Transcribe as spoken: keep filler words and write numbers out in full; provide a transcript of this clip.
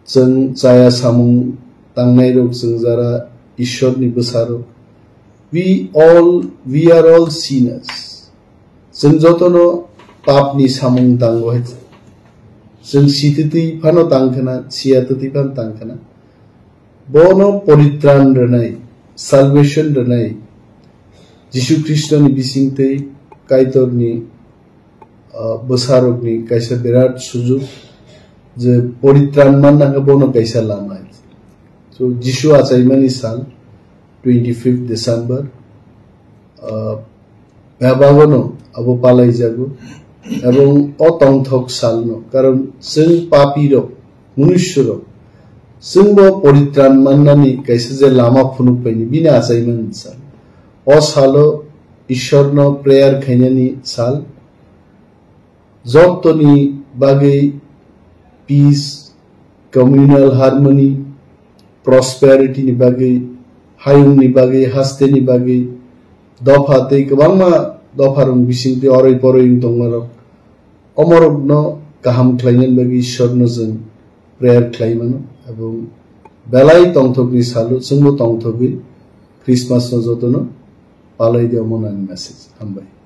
Chwng chaya samung tangnairok, chwng jara Ishwarni bwsarok. We all, we are all sinners. Chwng jotono papni samung tango hai. Chwng sitwtwi phano tangkhana, siyatwtwi phano tangkhana. Bono poritran rwnai, salvation rwnai, Jisu Khristoni bisingtwi Kaitorni, ah, bwsarokni kaisa birat sujuk, je poritran manna khe bono kaisa lama. So, Jisu achaimani sal, twenty-fifth December, ah, bebagano abo palaijago, ebong o tongthok salno, karon chwng papirok, munushorok, chwngbo poritran mannani kaisa je lama phunuk paini, bini achaimani sal. O salo Ishwarno prayer khainani sal. Jottoni bagwi peace, communal harmony, prosperity ni bagwi, hayungni bagwi, hasteni bagwi, dopha tei kwbangma dopharokni bisingtwi oroi poroi wng tongmarok, omorokno kaham khlainani bagwi Ishwarno chwng prayer khlai mano, ebong belai tongthokni salo chwngbo tongthogwi Christmas no jotono palai di, omo nani message. Hambai.